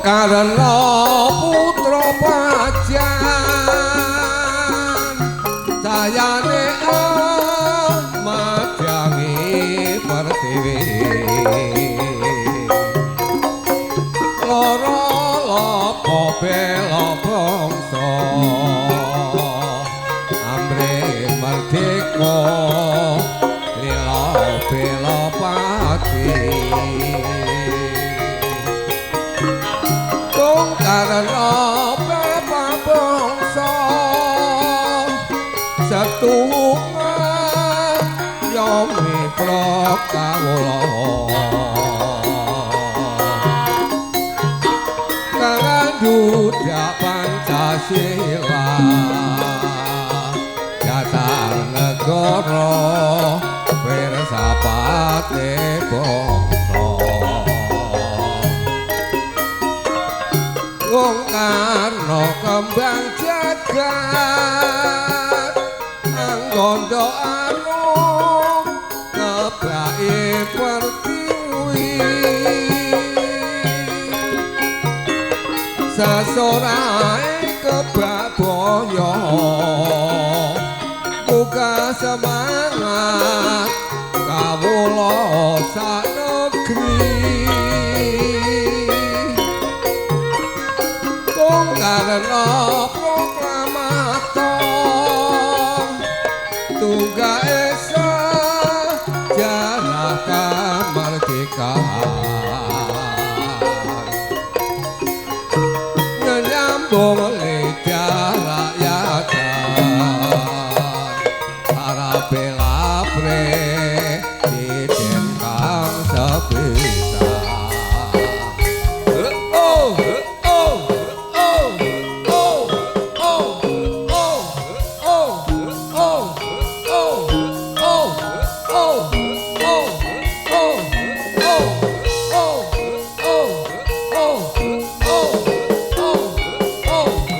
Karna putra Pajan jayane madyangi pertiwi lara lapa bela bangsa amrih merdeka lila bela pati. Karena bapa bangsa setuhunga yomi prakawula karandudak Pancasila dasar negara pirsapate bangsa. Wong Karno kembang jagat anggondo arum kebake pertiwi sasorae kebak boyo buka semangat kawula sak negeri. Karena proklamator tunggal esa sejarah kemerdekaan nyambung lidah rakyat para bela presiden kang sepisan. Oh, oh, oh, oh, oh, oh, oh.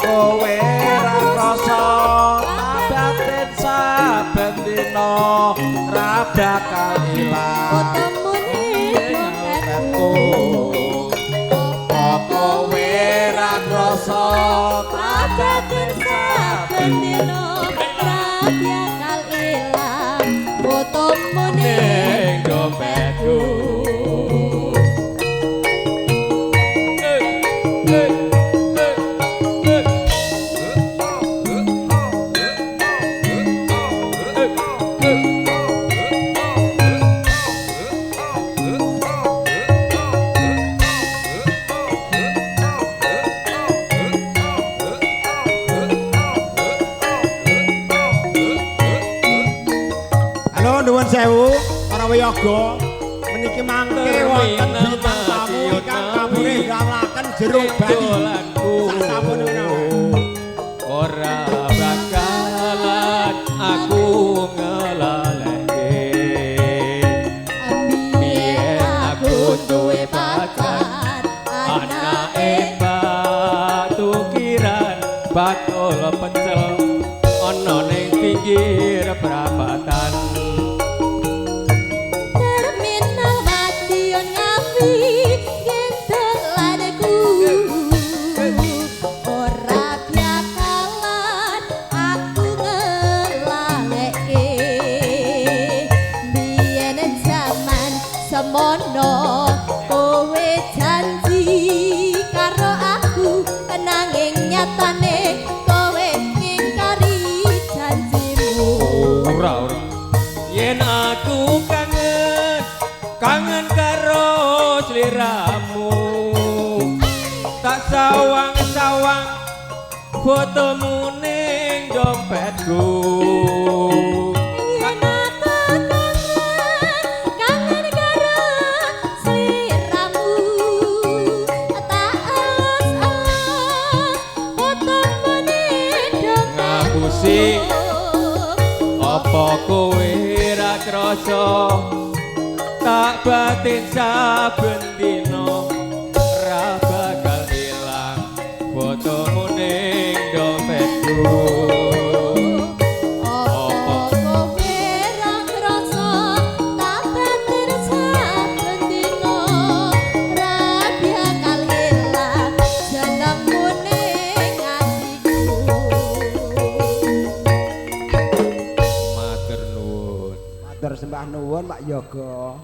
Kowe ra krasa batin saben dina ra bakal ilang fotomune dompetku. Kowe ra krasa batin saben dina ra bakal ilang fotomune dompetku. Nuwun sewu para wiyaga meniki mangke wonten bintang tamu ingkang tamune gawlaken jero Bali sak sampun menawa ora bakalan aku ngelaleke. Biyen aku duwe pacar anake Batukiran bakul pecel ana ning pinggir prapatan. Terminal Madiun Ngawi gendelanku ora bakalan aku ngelaleke. Biyen jaman semono kowe janji karo aku nanging nyatane kowe ngingkari janjimu. Ora ora yen aku kangen kangen karo sliramu tak sawang-sawang fotomu ning dompetku. Yen aku kangen kangen karo sliramu tak elus-elus fotomu ning dompetku. Ngapusi apa kowe ra krasa tak batin saben dina ra bakal ilang fotomu ning dompetku. Apa kowe ra krasa tak batin saben dina ra bakal ilang jenengmu ning atiku. Matur nuwun. Matur sembah nuwun Pak Yoga.